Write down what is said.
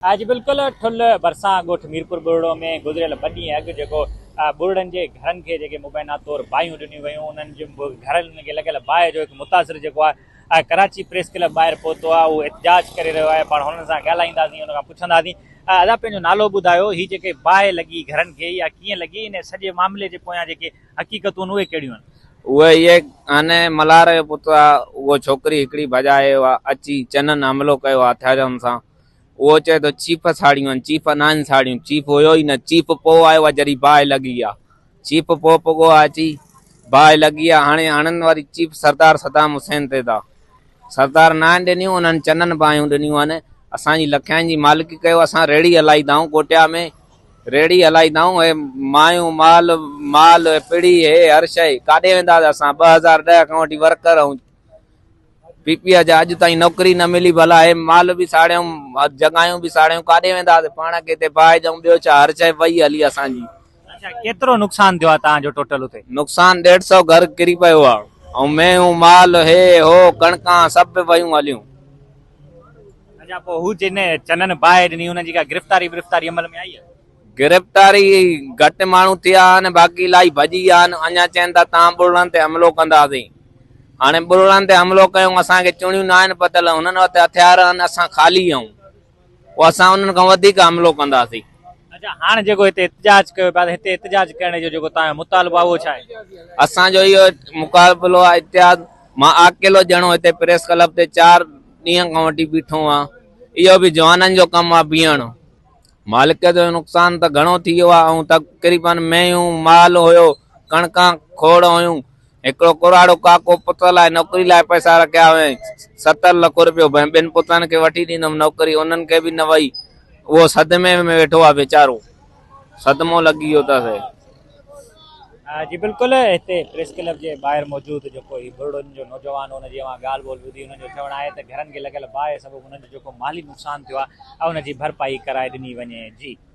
جي بلڪل ٺل ڀرسان ڳوٺ ميرپور ٻرڙو ۾ گذريل ٻه ڏينهن اڳ جيڪو ٻرڙن جي گهرن کي جيڪي مبينا طور باهيون ڏنيون ويون انهن جي گهرن کي لڳل باهه جو هڪ متاثر جيڪو آهي ڪراچي پريس ڪلب ٻاهر پهتو آهي اهو احتجاج ڪري رهيو آهي پاڻ هنن سان ڳالهائينداسين ان کان پڇنداسين ادا پنهنجو نالو ٻڌايو هي جيڪي باهه لڳي گهرن کي اها ڪيئن لڳي ان سڄي معاملي جي پويان جيڪي حقيقتون اهي ڪهڙيون آهن؟ اهي اهي آني ملهار جو پٽ آ اهو ڇوڪري هڪڙي ڀڄائي اچي چنن حملو ڪيو هٿيارن سان اهو چئي ٿو چيف ساڙيون آهن، چيف ناهن ساڙيون، چيف هيو ئي نه، چيف پوء آيو آهي جڏهن باهه لڳي آ، چيف پوء پڳو آ اچي، باهه لڳي آ، هاڻي هڻن وري چيف سردار صدام حسين تي ٿا، سردار ناهن ڏنيون، انهن چنن باهيون ڏنيون آهن، اسان جي لکيائين جي مالڪي ڪيو، اسان ريڙهي هلائيندا آهيون ڪوٽيا ۾ ريڙهي هلائيندا آهيون، هي مايون مال مال پڙي هي هر شيء، ڪاڏي وينداسين اسان 2010 کان وٺي ورڪر آهيون. پي پي جا اڄ تائين نوڪري نه ملي ڀلا هي مال به ساڙيون جڳايون به ساڙيون ڪاڏي وينداسين پاڻ کي هتي باهه ڏيون ٻيو ڇا هر شيء وئي هلي اسان جي. اڇا ڪيترو نقصان ٿيو آهي توهان جو ٽوٽل اتي؟ نقصان ڏيڍ سئو گهر ڪري پيو آهي ۽ مينهون مال هي هو ڪڻڪان سڀ ويون هليون. اڇا پوء هو جن چنن باهه ڏني انهن جي ڪا گرفتاري برفتاري عمل ۾ آئي آهي؟ گرفتاري گهٽ ماڻهو ٿيا آهن باقي الائي ڀڄي ويا آهن اڃا چين ٿا تان ٻرڙن تي حملو ڪنداسين هاڻي ٻرڙن تي حملو ڪيون اسان کي چوڻيون نه آهن پتل هنن وٽ هٿيار آهن اسان خالي آهيون پوء اسان انهن کان وڌيڪ حملو ڪنداسين. اڇا هاڻ جيڪو هتي احتجاج ڪيو پيا ته هتي احتجاج ڪرڻ جو جيڪو توهان جو مطالبو آهي اهو ڇا آهي؟ اسان جو اهو مقابلو آهي احتجاج مان اڪيلو ڄڻو هتي پريس ڪلب تي چار ڏينهن کان وٺي بيٺو آهيان اهو به جوانن جو ڪم آهي بيهڻ. مالڪيت جو نقصان ته گهڻو ٿي ويو آهي ۽ تقريبن مينهون مال هيو ڪڻڪان کوڙ هيون هڪڙو ڪراڙو ڪاڪو پٽ لاء نوڪري لاء پئسا رکيا هئائين 70 لک روپيو ٻن پٽن کي وٺي ڏيندم نوڪري انهن کي به نه وئي اهو صدمي ۾ ويٺو آهي ويچارو صدمو لڳي ويو اٿس. جي بلڪل هتي پريس ڪلب جي ٻاهر موجود جيڪو هي ٻرڙن جو نوجوان ان جي اوهان ڳالهه ٻولهه ٻڌي انهن جو چوڻ آهي ته گهرن کي لڳل باهه سبب انهن جو جيڪو مالي نقصان ٿيو آهي ان جي ڀرپائي ڪرائي ڏني وڃي جي.